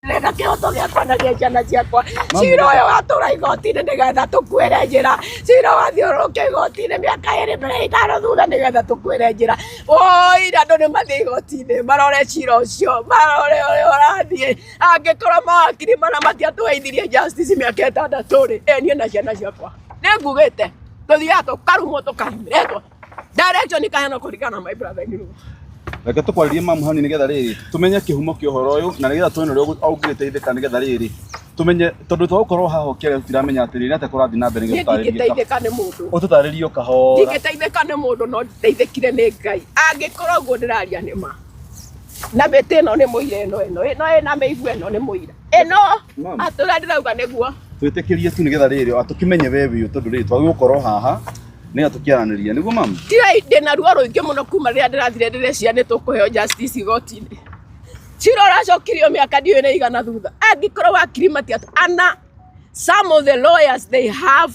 Ndĩrenda kĩhoto gĩakwa na gĩa ciana ciakwa. Cira ũyũ watũra igoti-inĩ nĩgetha tũkuĩre njĩra. Cira wathiũrũrũkio igoti-inĩ mĩaka ĩrĩ mbere ĩtano thutha nĩgetha tũkuĩre njĩra. Woi andũ nĩ mathiĩ igoti-inĩ marore cira ũcio, marore ũrĩa ũrathiĩ. Angĩkorwo mawakiri mana matiatũheithirie justice mĩaka ĩtandatũ rĩ, ĩ niĩ na ciana ciakwa. Nĩ ngugĩte tũthiaga tũkarumwo tũkahinyĩrĩrio. Direction ikaheanwo kũringana na my brother in law. Reke tũkwarĩrie mamu hanini nĩgetha rĩrĩ tũmenye kĩhumo kĩa ũhoro ũyũ na nĩgetha tuone ũrĩa ũngĩgĩteithĩka nĩgetha rĩrĩ tũmenye tondũ twagũkorwo haha ũkĩaria tũtiramenya atĩrĩrĩ nĩ atĩa kũrathiĩ na mbere Niĩ nĩgetha ũtarĩrie ndingĩteithĩka nĩ mũndũ. ũtũtarĩrie o kahora. Ndingĩteithĩka nĩ mũndũ no ndeithĩkire nĩ Ngai. Angĩkorwo ũguo ndĩraria nĩ ma. Na mĩtĩ ĩno nĩ mũira ĩno ĩno ĩno ĩna mĩigua ĩno nĩ mũira. Ĩno Ma'am. atĩ ũrĩa ndĩrauga nĩguo. Twĩtĩkĩrie tu nĩgetha rĩrĩ tũkĩmenye we wĩ ũ tondũ rĩrĩ twagĩrĩirwo gũkorwo haha nĩgetha tũkĩaranĩria nĩguo ma'am? Tigai ndĩna ruo rũingĩ mũno kuma rĩrĩa ndĩrathire ndĩreciria nĩ tũkũheo justice igoti-inĩ. Cira ũracokirio mĩaka ndiũĩ nĩ igana thutha. Angĩkorwo wakiri matia ana some of the lawyers they have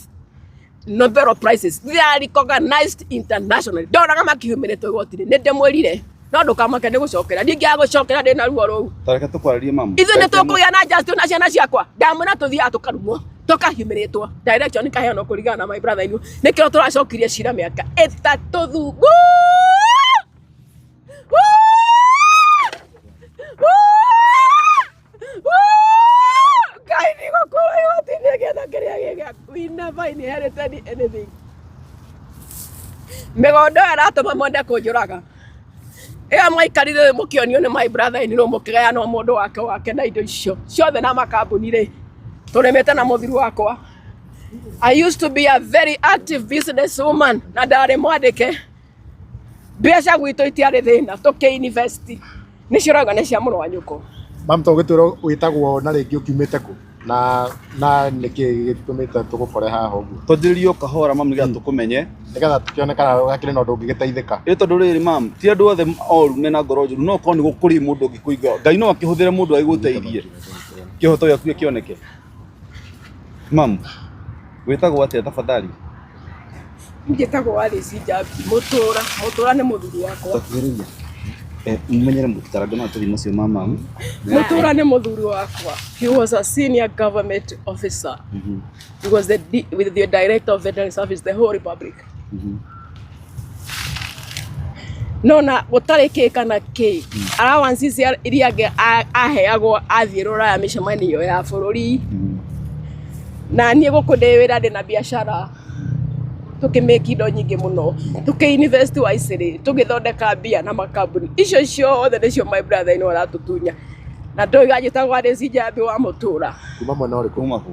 Nobel prizes they are recognized internationally. Ndonaga makiumĩrĩtwo igoti-inĩ nĩ ndĩmwĩrire no ndũkamake nĩ gũcokera niĩ ingĩaga gũcokera ndĩna ruo rũu. Ta reke tũkwarĩrie ma'am. Ithuĩ nĩ tũkũgĩa na justice na ciana ciakwa ndamwĩra tũthiaga tũkarumwo tũkahiumĩrĩtwo direction ikaheanwo kũringana na my brother in law nĩkĩo tũracokirie cira mĩaka ĩtatũ thutha. Ngai nĩgũkorwo igoti-inĩ gĩetha kĩrĩa gĩ gĩaku. We never inherited anything. Mĩgondo ĩyo ĩratũma mwende kũnjũraga. Ĩyo mwaikarire thĩ mũkĩonio nĩ my brother in law mũkĩgayanwo mũndũ wake wake na indo icio ciothe na makambuni rĩ, tũrĩmĩte na mũthuri wakwa. I used to be a very active business woman na ndarĩ mwandĩke. Mbeca gwitũ itiarĩ thĩna tũkĩ invest nĩcio ũrauga nĩ cia mũrũ wa nyũkwa. Mam to ũgĩtwĩra wĩtagwo na rĩngĩ ũkiumĩte kũ na na nĩkĩ gĩtũmĩte tũgũkore haha ũguo? Twanjĩrĩrie o kahora mam nĩgetha tũkũmenye. Nĩgetha tũkĩone kana hakĩrĩ na ũndũ ũngĩgĩteithĩka. Ĩ tondũ rĩrĩ mam, ti andũ othe oru mena ngoro njũru, no ũkorwo nĩ kũrĩ mũndũ ũngĩkũigua. Ngai no akĩhũthĩre mũndũ agĩgũteithie kĩhoto gĩaku gĩkĩoneke. Mam, wĩtagwo atĩa tafadhali? Njĩtagwo Alice Njambi Mũtũra, Mũtũra nĩ mũthuri wakwa. Takuhĩrĩria. Eh, mumenyere mũtikarange maratathi macio ma mamu. Mũtũra nĩ mũthuri wakwa. He was a senior government officer. He was the, D, with the director of veterinary service the whole republic. No na gũtarĩ kĩ kana kĩ allowances iria angĩ aheagwo athiĩ rũraya mĩcemanio ya bũrũri na niĩ gũkũ ndĩ wĩra ndĩna biacara tũkĩmĩki indo nyingĩ mũno tũkĩ invest wisely tũgĩthondeka mbia na makambuni icio ciothe nĩcio my brother in law aratũtunya na ndoiga njĩtagwo Alice Njambi wa Mũtũra. Kuma mwena ũrĩkũ? Kuma kũ?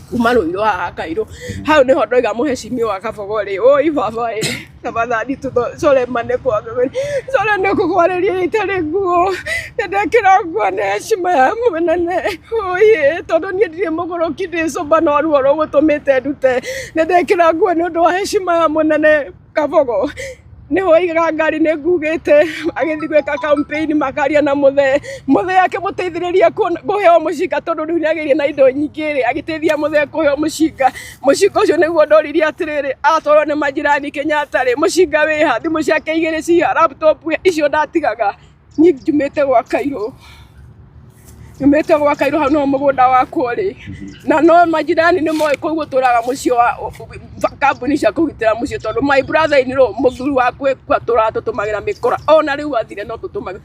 Kuma Ruiru haha Kairũ. Hau nĩho ndoiga mũhecimiwa Kabogo rĩ, ũi baba ĩ, tafadhali tũcore nĩ core nĩ kũgwarĩria itarĩ nguo, nĩ ndekĩra nguo nĩ heshima ya mũnene, ũi ĩ, tondũ niĩ ndirĩ mũgũrũki ndĩ sober no ruo rũgũtũmĩte ndute, nĩ ndekĩra nguo nĩ ũndũ wa heshima ya mũnene. Kabogo nĩ waigaga ngari nĩ ngugĩte agĩthiĩ gwĩka campaign makaria na mũthee, mũthee akĩmũteithĩrĩria kũheo mũcinga tondũ rĩu nĩ agĩire na indo nyingĩ rĩ, agĩteithia mũthee kũheo mũcinga, mũcinga ũcio nĩguo ndoririe atĩrĩrĩ, atwarwo nĩ majirani Kenyatta rĩ, mũcinga wĩha, thimũ ciake igĩrĩ ciha, laptop icio ndatigaga. Niĩ njumĩte gwa Kairũ, nyumĩte gwa Kairũ hau nĩho mũgũnda wakwa ũrĩ, na no majirani nĩ moĩ kũu gũtũraga mũciĩ wa kambuni cia kũgitĩra mũciĩ tondũ my brother in law mũthuri wakwa atũraga tũtũmagĩra mĩkora ona rĩu athire no tũtũmagĩra.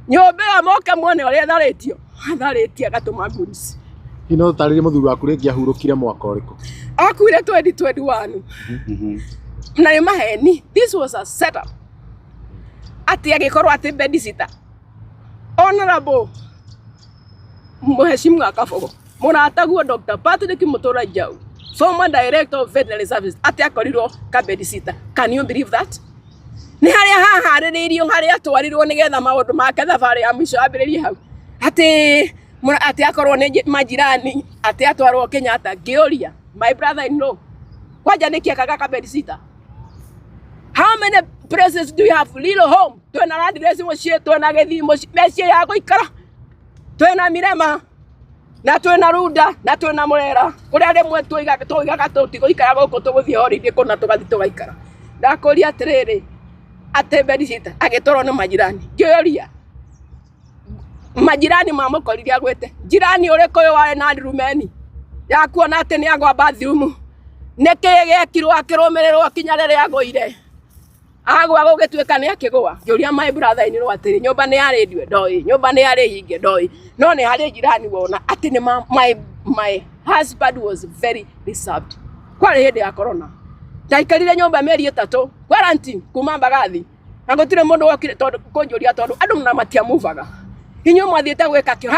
Nyũmba ĩyo moke muone ũrĩa ĩtharĩtio, atharĩtie agatũma goons. Hihi no ũtarĩrie mũthuri waku rĩngĩ ahurũkire mwaka ũrĩkũ? Akuire 2021 na nĩ maheni, this was a setup. Atĩ agĩkorwo atĩ bedsitter honorable Mheshimiwa Kabogo mũrataguo Dr. Patrick Mutura Njau former director of veterinary service atĩ akorirwo ka bedsitter can you believe that nĩ harĩa haharĩrĩirio harĩa atwarirwo nĩgetha maũndũ make thabarĩ ya mũico yambĩrĩrie hau atĩ atĩ akorwo nĩ majirani atĩ atwarwo Kenyatta ngĩũria my brother in law kwanja nĩkĩ akaga ka bedsitter How many places do you have? Little home. Twena land resi muciĩ, twena gĩthii mũciĩ, mĩciĩ ya gũikara. Twena Mirema na twena Runda na twena Murera. Kũrĩa rĩmwe tũigaga tũigaga tũtigũikara gũkũ tũgũthiĩ holiday kũna tũgathiĩ tũgaikara. Ndakũria atĩrĩrĩ, atĩ bedsitter agĩtwarwo nĩ majirani. Ngĩũria. Majirani mamũkorire agwĩte. Jirani ũrĩkũ ũyũ warĩ na ndurumeni ya kuona atĩ nĩ agwa bathroom? Nĩkĩ gĩekirwo akĩrũmĩrĩrwo kinya rĩrĩa agũire? Agwa gũgĩtuĩka nĩ akĩgũa. Ngĩũria my brother in law atĩrĩ, nyũmba nĩ yarĩ ndue? Ndoĩ. Nyũmba nĩ yarĩ hinge? Ndoĩ. No nĩ harĩ jirani wona atĩ nĩ my husband was very reserved. Kwarĩ hĩndĩ ya corona. Ndaikarire nyũmba mĩeri 3 quarantine kuma Mbagathi. Na gũtirĩ mũndũ wokire tondũ kũnjũria tondũ andũ na matiamuvaga. Inyuĩ mwathiĩte gwĩka kĩ?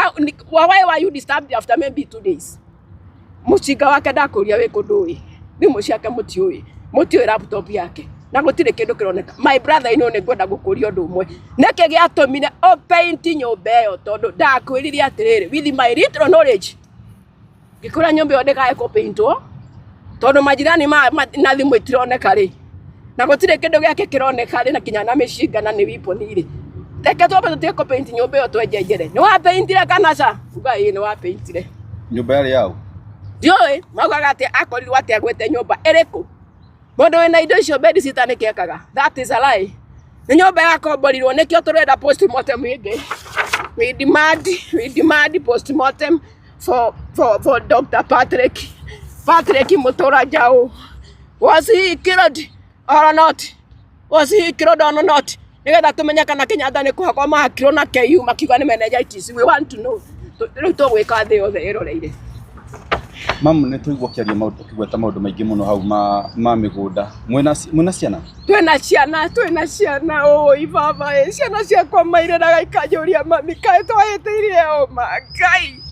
Why were you disturbed after maybe 2 days? Mũcinga wake ndakũria wĩ kũ ndũĩ. Thimũ ciake mũtiũĩ. Mũtiũĩ laptop yake. Na gũtirĩ kĩndũ kĩroneka. My brother in law nĩ ngwenda gũkũria ũndũ ũmwe. Nĩkĩ gĩatũmire ũpaint nyũmba ĩyo tondũ ndakwĩrire atĩrĩrĩ, with my little knowledge, ngĩkũra nyũmba ĩyo ndĩkae kũpaintwo tondũ majirani na thimũ itironeka rĩ, na gũtirĩ kĩndũ gĩake kĩroneka rĩ, na kinya na mĩcinga na nĩ weapon rĩ. Reke twambe tũtige kũpaint nyũmba ĩyo twenjenjere. Nĩ wapaintire kana ca? Uga ĩĩ nĩ wapaintire. Nyũmba yarĩ yaũ? Ndiũĩ, maugaga atĩ akorirwo atĩ agwĩte nyũmba ĩrĩkũ? Mũndũ wĩna indo icio bedsitter nĩkĩ ekaga? That is a lie. Nĩ nyũmba yakomborirwo nĩkĩo tũrenda postmortem ĩngĩ. We demand postmortem for Dr. Patrick. Patrick Mutura Njau. Was he killed or not? Was he killed or not? Nĩgetha tũmenye kana Kenyatta nĩ kũhakwo mahakirwo na KU makiuga nĩ meningitis. We want to know. Rĩu tũgwĩka thĩ yothe ĩroreire. Mamu nĩ tũigua ũkĩaria maũndũ ũkĩgweta maũndũ maingĩ mũno hau ma mĩgũnda. Mwĩna ciana? Twĩna ciana, twĩna ciana, ũi baba ĩ, ciana ciakwa mairĩraga ikanjũria mami kaĩ twahĩtĩirie ũma Ngai.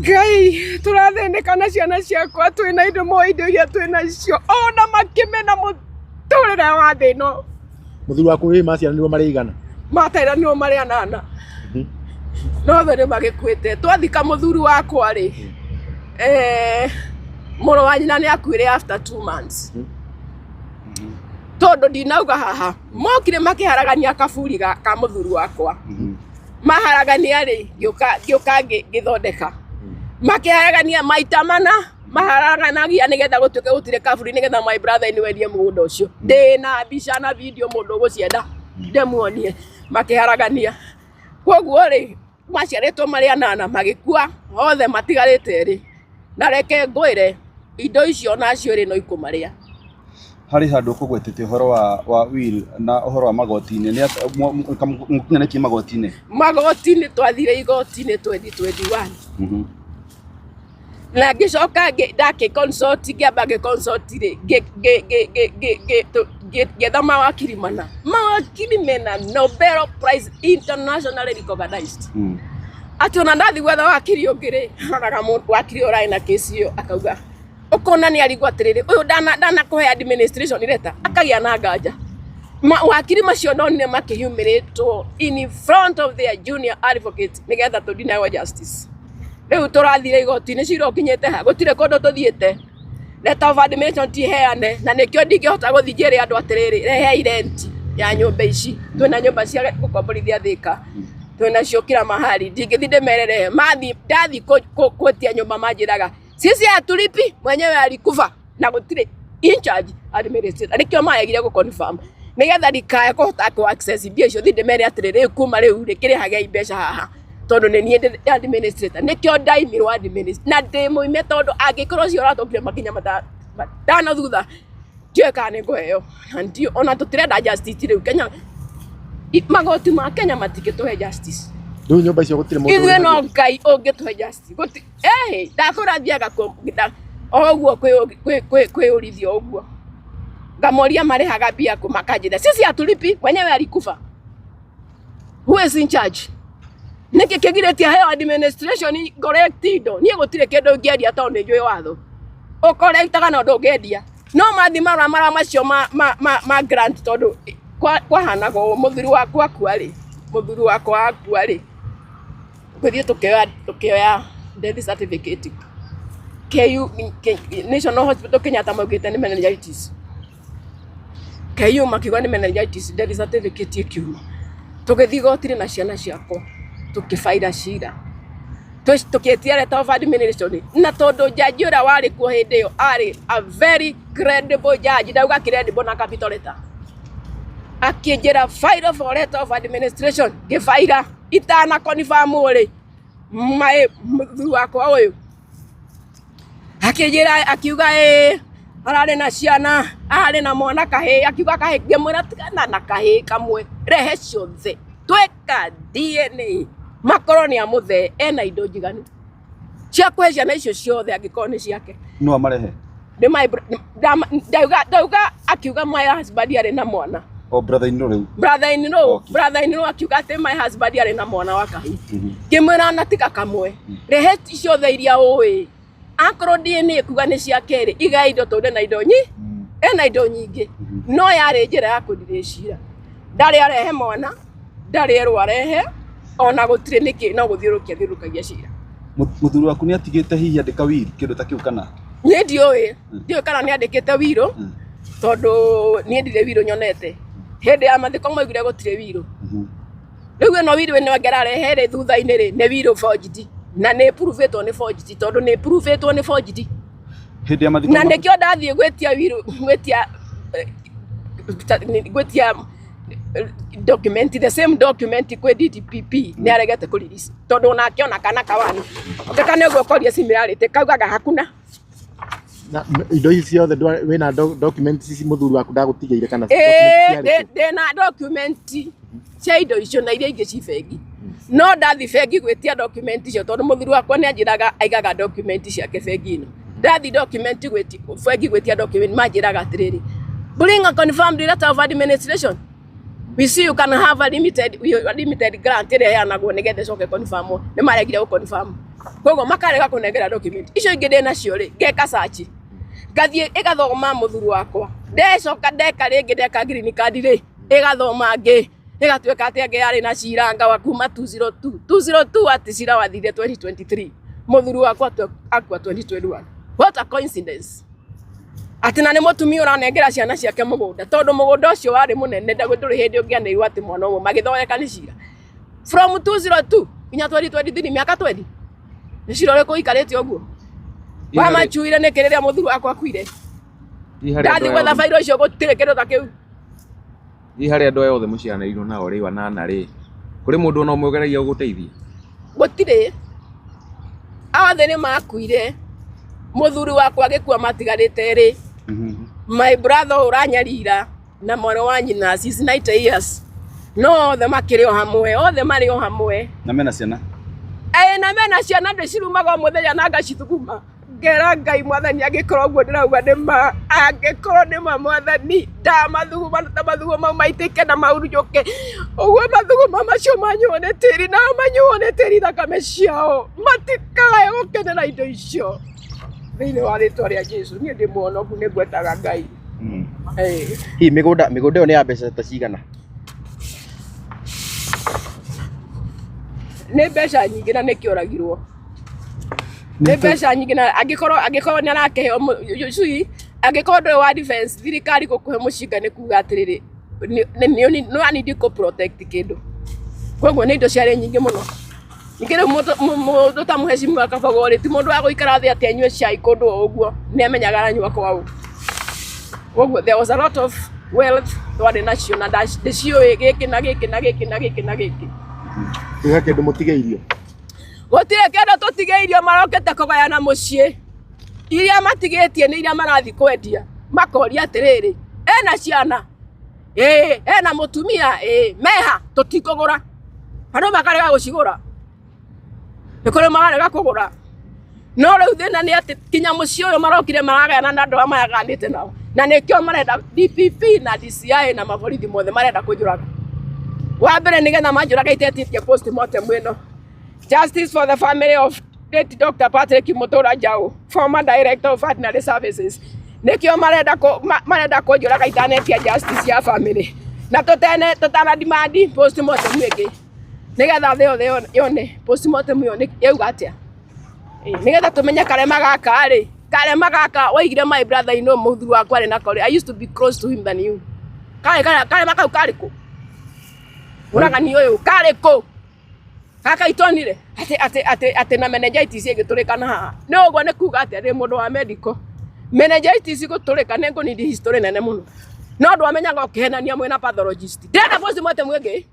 Ngai tũrathĩnĩka na ciana ciakwa twĩna indo mo indo iria twĩnacio ona makĩmena mũtũrĩre wa thĩ ĩno. Mũthuri waku wĩ maciaranirwo marĩ igana? Materanirwo marĩ anana. No othe nĩ magĩkuĩte. Twathika mũthuri wakwa rĩ, mũrũ wa nyina nĩ akuire after 2 months. Tondũ ndinauga haha, mokire makĩharagania kaburi ka mũthuri wakwa. Maharagania rĩ, ngĩũka ngĩthondeka. Makĩharagania maita mana, maharaganagia nĩgetha gũtuĩke gũtirĩ kaburi nĩgetha my brother in law endie mũgũnda ũcio. Ndĩna mbica na video mũndũ ũgũcienda ndĩmuonie. Makĩharagania. Koguo rĩ, maciarĩtwo marĩ anana magĩkua othe matigarĩte erĩ. Na reke ngwĩre indo icio nacio rĩ no ikũmarĩa. Harĩ handũ ũkũgwetete ũhoro wa will na ũhoro wa magoti-inĩ. Nĩ mũkinyanĩtie magoti-inĩ? Magoti-inĩ twathire igoti-inĩ 2021. Na ngĩcoka ndakĩ consult, ngĩamba ngĩ consult rĩ, ngĩetha mawakiri mana. Mawakiri mena Nobel Prize internationally recognized. Atĩ ona ndathiĩ gwetha wakiri ũngĩ rĩ, aroraga wakiri ũyũ ũrarĩ na kesi ĩyo akauga, ũkona nĩ arigwo atĩrĩrĩ, ũyũ ndanakũhe administration letter, akagĩa na nganja. Wakiri macio ndonire makĩhumĩrĩtwo in front of their junior advocate nĩgetha tũ deny justice. Rĩu tũrathire igoti-inĩ cira ũkinyĩte ha, gũtirĩ kũndũ tũthiĩte. Letter of administration ti heane, na nĩkĩo ndingĩhota gũthiĩ njĩre andũ atĩrĩrĩ, rehei rent ya nyũmba ici. Twĩna nyũmba cia gũkomborithia Thĩka, twĩnacio kila mahali. Ndingĩthiĩ ndĩmere rehe. Mathiĩ, ndathiĩ gwĩtia nyũmba manjĩraga, sisi hatulipi, mwenyewe alikufa. Na gũtirĩ in charge administrator. Nĩkĩo maregire gũ confirm. Nĩgetha ndikae kũhota kũ access mbia icio, thiĩ ndĩmere atĩrĩrĩ, rĩu kuma rĩu rĩ, kĩrĩhagei mbeca haha. Tondũ nĩ niĩ ndĩ administrator. Nĩkĩo ndaimirwo administrator. Na ndĩ mũime tondũ angĩkorwo ũcio ũratũkire makinya matano thutha, ndiũĩ kana nĩ ngũheo. Na ndiũ, ona tũtirenda justice rĩu Kenya. Magoti ma Kenya matingĩtũhe justice. Rĩu nyũmba icio gũtirĩ mũndũ Ithuĩ ũrĩ no nacio? Ngai ũngĩtũhe justice. Gũti, ndakwĩra thiaga o ũguo kwĩyũrithia ũguo. Ngamoria marĩhaga mbia kũ, makanjĩra sisi hatulipi, mwenyewe alikufa. Who is in charge? Nĩkĩ kĩgirĩtie heo administration correct indo? Niĩ gũtirĩ kĩndũ ingĩendia tondũ nĩ njũĩ watho. Ũkorektaga na ndũngĩendia. No mathiĩ marũa marĩa macio ma grant tondũ kwahanaga ũũ, mũthuri wakwa akua rĩ, mũthuri wakwa akua rĩ, tũgĩthiĩ tũkĩoya death certificate. KU, National Hospital Kenyatta maugĩte nĩ meningitis. KU makiuga nĩ meningitis, death certificate ĩkiuma. Tũgĩthiĩ igoti-inĩ na ciana ciakwa, tũkĩbaira cira. Tũkĩtia letter of administration. Na tondũ jaji ũrĩa warĩ kuo hĩndĩ ĩyo arĩ a very credible judge, ndauga credible na capital letter. Akĩnjĩra file for letter of administration, ngĩbaira. Itana confirm rĩ, my mũthuri wakwa ũyũ akĩnjĩra, akiuga ĩĩ ararĩ na ciana, ararĩ na mwana kahĩĩ, akiuga kahĩĩ, ngĩmwĩra tigana na kahĩĩ kamwe, rehe ciothe tweka DNA, makorwo nĩ amũthee ena indo njiganu cia kũhe ciana icio ciothe angĩkorwo nĩ ciake. No amarehe? Nĩ my ndauga ndauga akiuga my husband arĩ na mwana. O brother in law rĩu? Brother in law. Okay. Brother in law akiuga atĩ my husband arĩ na mwana wa kahĩĩ. Ngĩmwĩra na tiga kamwe, rehe ciothe iria ũĩ, akorwo DNA kuga nĩ ciake rĩ, iga indo tondũ ena indo nyi ena indo nyingĩ. No yarĩ njĩra ya kũndirĩ cira, ndarĩ arehe mwana, ndarĩ erwo arehe, ona gũtirĩ nĩkĩ, no gũthiũrũkia thiũrũkagia cira. Mũthuri waku nĩ atigĩte hihi andĩka will kĩndũ ta kĩu kana? Niĩ ndiũĩ kana nĩ andĩkĩte will, tondũ niĩ ndirĩ will nyonete. Hĩndĩ ya mathiko maugire gũtirĩ will. Rĩu ĩno will ĩno ĩngĩ ararehe rĩ thutha-inĩ rĩ, nĩ will forged, na nĩ prove-ĩtwo nĩ forged, tondũ nĩ prove-ĩtwo nĩ forged. Hĩndĩ ya mathiko Na nĩkĩo ndathiĩ gwĩtia will, gwĩtia document, the same document kwĩ DDPP, nĩ aregete kũ release, tondũ onake ona kana kawani kaka nĩ ũguo koria similarity kaugaga hakuna. Na indo ici ciothe wĩna documents ici mũthuri waku ndagũtigĩire kana documents Ĩĩ, ciarĩ kũ? Ndĩna document cia indo icio na iria ingĩ ci bengi, no ndathi bengi gwĩtia document icio, tondũ mũthuri wakwa nĩ anjĩraga aigaga document ciake bengi ĩno. Ndathi document gwĩti bengi gwĩtia document, manjĩraga atĩrĩrĩ, "Bring a confirmed letter of administration. We see you can have a limited grant ĩrĩa ĩheanagwo nĩgetha ĩcoke confirm." Nĩ maregire gũ confirm, koguo makarega kũnengera document icio ingĩ ndĩ nacio rĩ. Ngeka search, ngathiĩ ĩgathoma mũthuri wakwa, ndecoka ndeka rĩngĩ, ndeka green card rĩ, ĩgathoma ngĩ ĩgatuĩka atĩ angĩ yarĩ na cira anga wa kuma 202 202, atĩ cira wathire 2023, mũthuri wakwa akua 2021. What a coincidence, atĩ na nĩ mũtumia ũranengera ciana ciake mũgũnda, tondũ mũgũnda ũcio warĩ mũnene, ndũrĩ hĩndĩ ũngĩanĩirwo atĩ mwana ũmwe magĩthondeka nĩ cira from 202 nginya 2023, mĩaka 20. Nĩ cira ũrĩkũ ũikarĩte ũguo wamachuire nĩkĩ rĩrĩa mũthuri wakwa akuire? Hihi harĩ Ndathiĩ andũ aya gwetha othe- bairo icio, gũtirĩ kĩndũ ta kĩu. Hihi harĩ andũ aya othe mũciaranĩirwo nao rĩu anana rĩ, kũrĩ mũndũ ona ũmwe ũgeragia gũgũteithia? Gũtirĩ, othe nĩ makuire. Mũthuri wakwa agĩkua matigarĩte rĩ, my brother ũranyarira na mwarĩ wa nyina, she's 90 years, no othe makĩrĩ o hamwe, othe marĩ o hamwe. Na mena ciana? Ĩĩ, na mena ciana. Ndĩcirumaga o mũthenya na ngacithuguma, ngera Ngai Mwathani, angĩkorwo ũguo ndĩrauga nĩ ma, angĩkorwo nĩ ma, Mwathani, ndamathuguma ta mathugumo mau maitĩke na maurujũke ũguo, mathugumo macio manyuo nĩ tĩri, nao manyuo nĩ tĩri, thakame ciao matikagae gũkenera indo icio thĩinĩ wa rĩtwa rĩa Jesu. Niĩ ndĩ mũhonoku, nĩ ngwetaga Ngai. Ĩĩ. Hihi mĩgũnda ĩyo nĩ ya mbeca ta cigana? Nĩ mbeca nyingĩ, na nĩkĩo oragirwo nĩ mbeca nyingĩ, na angĩkorwo nĩ arakĩheo cui, angĩkorwo ndũrĩ wa defense, thirikari gũkũhe mũcinga nĩ kuga atĩrĩrĩ, nĩ wanindi kũ protect kĩndũ. Koguo nĩ indo ciarĩ nyingĩ mũno. Ningĩ rĩu mũndũ ta mũhecimiwa Kabogo rĩ, ti mũndũ wa gũikara thĩ atĩ anyue cai kũndũ o ũguo, nĩ amenyaga aranyua kwaũ. Koguo there was a lot of wealth twarĩ nacio, na ndĩciũĩ gĩkĩ na gĩkĩ na gĩkĩ na gĩkĩ na gĩkĩ. Kwĩha kĩndũ mũtigĩirio? Gũtirĩ kĩndũ tũtigĩirio. Marokĩte kũgayana mũciĩ, iria matigĩtie nĩ iria marathiĩ kwendia. Makoria atĩrĩrĩ, ena ciana? Ĩĩ. Ena mũtumia? Ĩĩ. Meha? Tũtikũgũra. Andũ makarega gũcigũra, nĩ kũrĩ mararega kũgũra. No rĩu thĩna nĩ atĩ kinya mũciĩ ũyũ marokire maragayana na andũ arĩa mayaganĩte nao, na nĩkĩo marenda DPP na DCI na maborithi mothe marenda kũnjũraga wa mbere, nĩgetha manjũraga itetĩtie postmortem ĩno. Justice for the family of late Dr. Patrick Mutura Njau, former director of veterinary services. Nĩkĩo marenda kũnjũraga itanetia justice ya family, na tũtene tũtana demand postmortem ĩngĩ, nĩgetha thĩ yothe yone postmortem ĩyo yauga atĩa. Ĩ, nĩgetha tũmenye karema gaka rĩ, karema gaka waigire my brother in law, mũthuri wakwa arĩ nako rĩ. I used to be close to him than you. Karĩ karema kau karĩ kũ? Ũragani ũyũ karĩ kũ? Gaka itonire atĩ na meningitis ĩgĩtũrĩkana haha, nĩ ũguo nĩ kuga atĩ ndĩ mũndũ wa medical, meningitis gũtũrĩka nĩ ngũnindi history nene mũno, no ndwamenyaga ũkĩhenania mwĩna pathologist. Ndĩrenda postmortem ĩngĩ.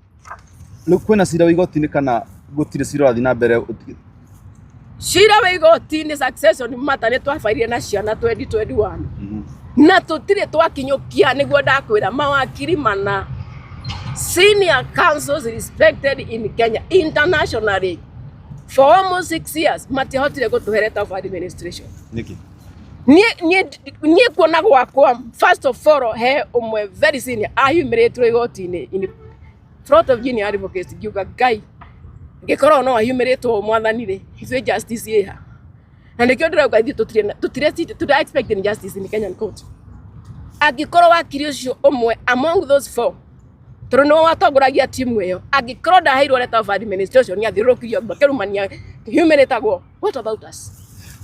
Rĩu kwĩna cira wa igoti-inĩ kana gũtirĩ cira ũrathiĩ na mbere? Cira wa igoti-inĩ succession matter nĩ twabairire na ciana 2021 na tũtirĩ twakinyũkia. Nĩguo ndakwĩra, mawakiri mana, senior counsels respected in Kenya internationally, for almost 6 years matiahotire gũtũhe letter of administration. Nĩkĩ? Niĩ kuona gwakwa, first of all, he ũmwe very senior ahumĩrĩtwo igoti-inĩ in front of junior advocate. Ngiuga, "Ngai, ngĩkorwo no ahumĩrĩtwo, mwathani rĩ, ithuĩ justice ĩha?" Na nĩkĩo ndĩrauga ithuĩ tũtirĩ tũtirĩ expecting justice in Kenyan court. Angĩkorwo wakiri ũcio ũmwe among those four, tondũ nĩwe watongoragia timu ĩyo, angĩkorwo ndaheirwo letter of administration, nĩ athiũrũrũkirio makĩrumania humĩrĩtagwo, what about us?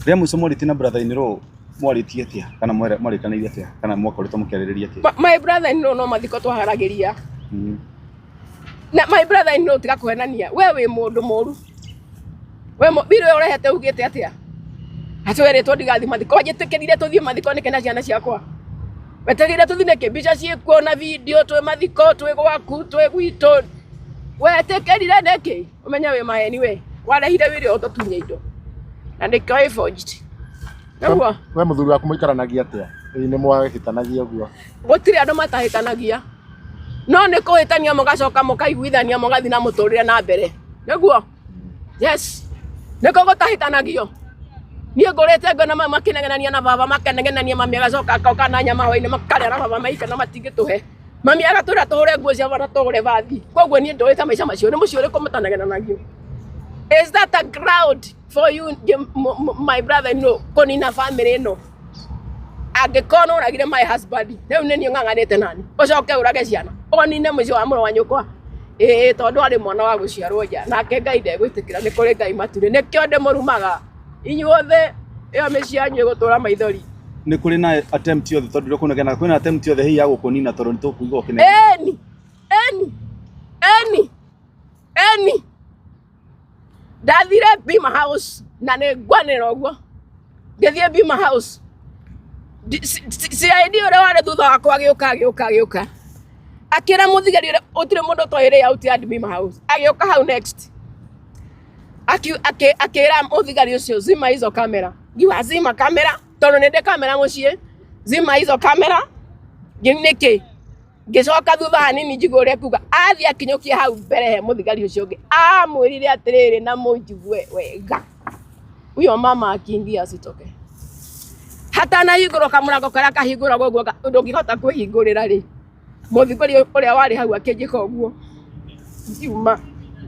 Rĩrĩa mũico mwarĩtie na brother in law, mwarĩtie atĩa kana mwarĩkanĩire atĩa kana mwakoretwo mũkĩarĩrĩria atĩa? My brother in law no mathiko twaharagĩria. Na my brother in law, tiga kũhenania, we wĩ mũndũ mũru. We mbirũ ĩyo ũrehete ugĩte atĩa? Atĩ werĩtwo ndigathiĩ mathiko, wanjĩtĩkĩrire tũthiĩ mathiko nĩkĩ na ciana ciakwa? Wetĩkĩrire tũthiĩ nĩkĩ? Mbica ciĩkuo na video twĩ mathiko, twĩ gwaku, twĩ gwitũ. Wetĩkĩrire nĩkĩ? Ũmenye wĩ maheni we. Warehire wĩrĩ ũtũtunye indo. Na nĩkĩo ĩ forged. Nĩguo. We mũthuri waku mũikaranagia atĩa? Ĩĩ, nĩ mwahĩtanagia ũguo? Gũtirĩ andũ matahĩtanagia, no nĩ kũhĩtania mũgacoka mũkaiguithania, mũgathiĩ na mũtũrĩre na mbere. Nĩguo, yes, nĩkũ gũtahĩtanagio. Niĩ ngũrĩte ngona makĩnegenania na baba, makenegenania, mami agacoka akoka na nyama hwainĩ, makarĩa na baba maika na matingĩtũhe. Mami agatwĩra tũhũre nguo cia bana, tũgũre bathi. Koguo niĩ ndũĩte maica macio. Nĩ mũciĩ ũrĩkũ mũtanegenanagio? Is that a ground for you, my brother in law, kũnina family ĩno? Angĩkorwo nĩ ũragire my husband, rĩu nĩ niĩ ng'ang'anĩte nani, ũcoke ũrage ciana, ũnine mũciĩ wa mũrũ wa nyũkwa? Ĩĩ, tondũ arĩ mwana wa gũciarwo nja nake, Ngai ndegwĩtĩkĩra. Nĩ kũrĩ Ngai maturĩ, nĩkĩo ndĩmũrumaga. Inyuothe ĩyo mĩciĩ yanyu ĩgũtũra maithori. Nĩ kũrĩ na attempt yothe, tondũ ndĩrokũnegena, kwĩna attempt yothe hihi ya gũkũnina, tondũ nĩ tũkũigua ũkĩnegena? Eni, eni, eni, eni. Ndathire Bima House na nĩ ngwanĩra ũguo. Ngĩthiĩ Bima House, CID ũrĩa warĩ thutha wakwa agĩũka, agĩũka, agĩũka, akĩra mũthigari ũrĩa gũtirĩ mũndũ ũtoĩ layout ya Bima House. Agĩũka hau next, akĩra mũthigari ũcio, "Zima hizo kamera." Ngiuga, "Zima kamera?" Tondũ nĩ ndĩ kamera mũciĩ. "Zima hizo kamera nĩkĩ?" Ngĩcoka thutha hanini njigua ũrĩa kuga. Athiĩ akinyũkia hau mbere he mũthigari ũcio ũngĩ, amwĩrire atĩrĩrĩ, na mũnjigue wega, "Huyo mama akiingia asitoke." Hatanahingũrwo kamũrango karĩa kahingũragwo ũguo ndũngĩhota kwĩhingũrĩra rĩ, mũthigari ũrĩa warĩ hau akĩnjĩka ũguo, ngiuma.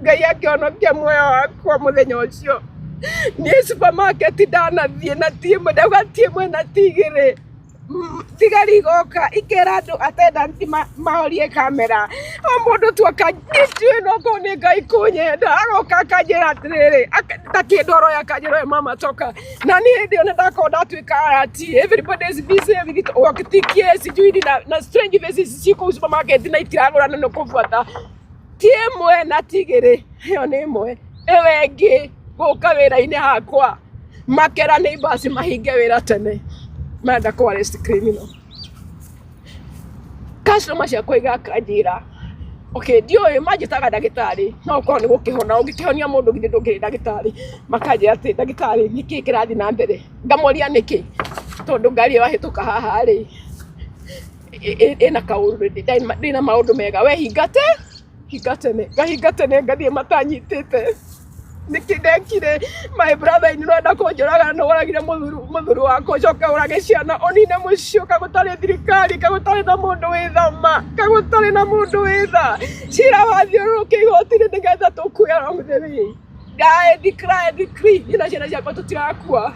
Ngai akĩhonokia muoyo wakwa mũthenya ũcio. Niĩ supermarket ndanathiĩ na ti ĩmwe, ndauga ti ĩmwe na ti igĩrĩ. Thigari igoka ikera andũ attendant mahorie kamera. O mũndũ tu aka, ndiũĩ no korwo nĩ Ngai kũnyenda, agoka akanjĩra atĩrĩrĩ, ta kĩndũ aroya, akanjĩra, "We mama, toka." Na niĩ hĩndĩ ĩyo nĩ ndakorwo ndatuĩka ati everybody is busy with wakitikie sijui na strange faces ci kũu supermarket na itiragũrana nĩ kũbuata. Ti ĩmwe na ti igĩrĩ, ĩyo nĩ ĩmwe. Ĩyo ĩngĩ, gũka wĩra-inĩ hakwa makera neighbors mahinge wĩra tene, marenda kũ arrest criminal. Customer ciakwa igakanjĩra, okay, ndiũĩ manjĩtaga ndagĩtarĩ, no ũkorwo nĩ gũkĩhona ũngĩkĩhonia mũndũ, githĩ ndũngĩrĩ ndagĩtarĩ? Makanjĩra atĩ, "Ndagĩtarĩ, nĩkĩ kĩrathiĩ na mbere?" Ngamoria nĩkĩ, tondũ ngari ĩyo yahĩtũka haha rĩ, ĩna kaũndũ ndĩna maũndũ mega. "We hingate, hinga tene." Ngahinga tene, ngathiĩ matanyitĩte. Nĩkĩ ndekire? My brother in law enda kũnjũraga. Nĩ woragire mũthuri wakwa, ũcoke ũrage ciana, ũnine mũciĩ. Kagũtarĩ thirikari, kagũtarĩ na mũndũ wĩ thama, kagũtarĩ na mũndũ wĩ tha. Cira wathiũrũrũka igoti-inĩ nĩgetha tũkue along the way. I declare decree, niĩ na ciana ciakwa tũtirakua.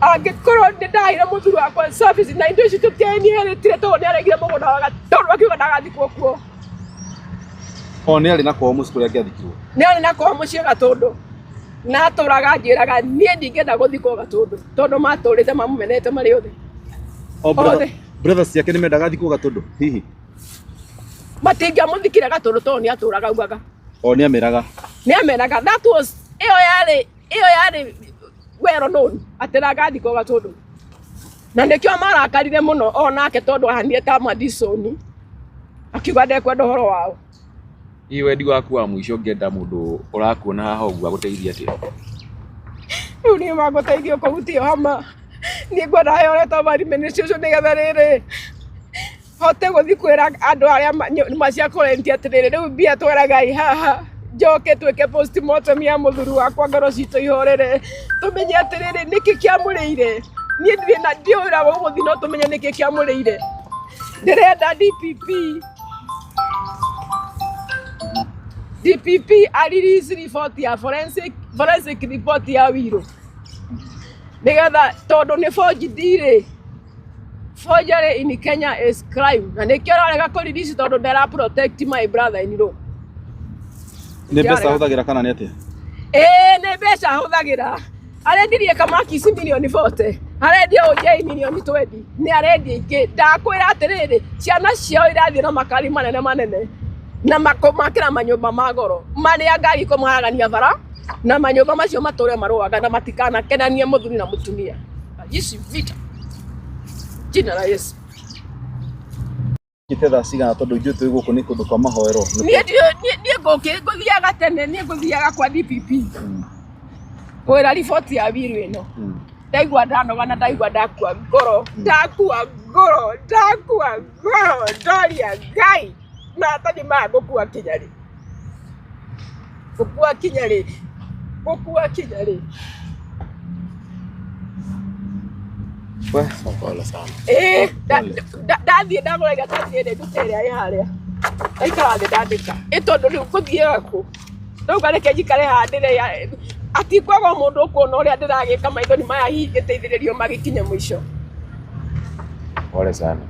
Angĩkorwo nĩ ndaheire mũthuri wakwa service na indo ici tũtiainheritire, tondũ nĩ aregire mũgũnda wa Gatũndũ, akiuga ndagathikwo kuo. O nĩ arĩ na kwao mũciĩ kũrĩa angĩathikirwo? Nĩ arĩ na kwao mũciĩ Gatũndũ, na atũraga anjĩraga, "Niĩ ndingĩenda gũthikwo Gatũndũ," tondũ matũrĩte mamũmenete marĩ othe. O brother, Othe. Brothers ciake nĩ mendaga athikwo Gatũndũ hihi? Matingĩamũthikire Gatũndũ tondũ nĩ atũraga augaga. O nĩ ameraga? Nĩ ameraga. That was ĩyo yarĩ well known atĩ ndagathikwo Gatũndũ, na nĩkĩo marakarire mũno o nake, tondũ ahanire ta Madison, akiuga ndekwenda ũhoro wao. Hihi wendi waku wa mũico ũngĩenda mũndũ ũrakuona haha ũguo agũteithie atĩa? Rĩu niĩ mangũteithio kũhutia hama. Niĩ ngwenda heo letter of administration nĩgetha rĩrĩ hote gũthiĩ kwĩra andũ arĩa nyũmba cia kũrenti atĩrĩrĩ, rĩu mbia twaragai haha njoke twĩke postmortem ya mũthuri wakwa, ngoro citũ ihorere, tũmenye atĩrĩrĩ, nĩkĩ kĩamũrĩire. Niĩ ndirĩ na ndiũĩ ũrĩa gũgũthiĩ, no tũmenye nĩkĩ kĩamũrĩire. Ndĩrenda DPP, DPP a release report ya forensic report ya Wiro nĩgetha, tondũ nĩ forged rĩ, forgery in Kenya is crime, na nĩkĩo ararega kũ release tondũ ndara protect my brother in law. Nĩ mbeca ahũthagĩra kana nĩ atĩa? Ĩĩ, nĩ mbeca ahũthagĩra. Arendirie kamakisi mirioni 40, arendia OJ mirioni 20, nĩ arendia ingĩ. Ndakwĩra atĩrĩrĩ, ciana ciao irathiĩ na makari manene manene na makĩra manyũmba ma goro marĩa ngari ikũmaharagania bara, na manyũmba macio matũre marũaga na matikanakenanie mũthuri na mũtumia. Ici vita jina la Yesu. Kĩte thaa cigana tondũ ithuĩ twĩ gũkũ nĩ kũndũ kwa mahoero? Niĩ niĩ ngũthiaga tene, niĩ ngũthiaga kwa DPP kwĩra riboti ya wiru ĩno. Ndaigua ndanoga na ndaigua ndakua ngoro, ndakua ngoro, ndakua ngoro, ndoria Ngai maratathi maya ngũkua kinya rĩ, ngũkua kinya rĩ, ngũkua kinya rĩ? Pole sana. Ĩĩ, ndathiĩ ndagũra iratathi rĩrĩ, ndute ĩrĩa ĩ harĩa, ndaikara thĩ ndandĩka ĩ, tondũ rĩu ngũthiaga kũ? Ndauga reke njikare haha ndĩre, atikwaga mũndũ ũkuona ũrĩa ndĩragĩka, maithori maya hihi ngĩteithĩrĩrio magĩkinye mũico. Pole sana.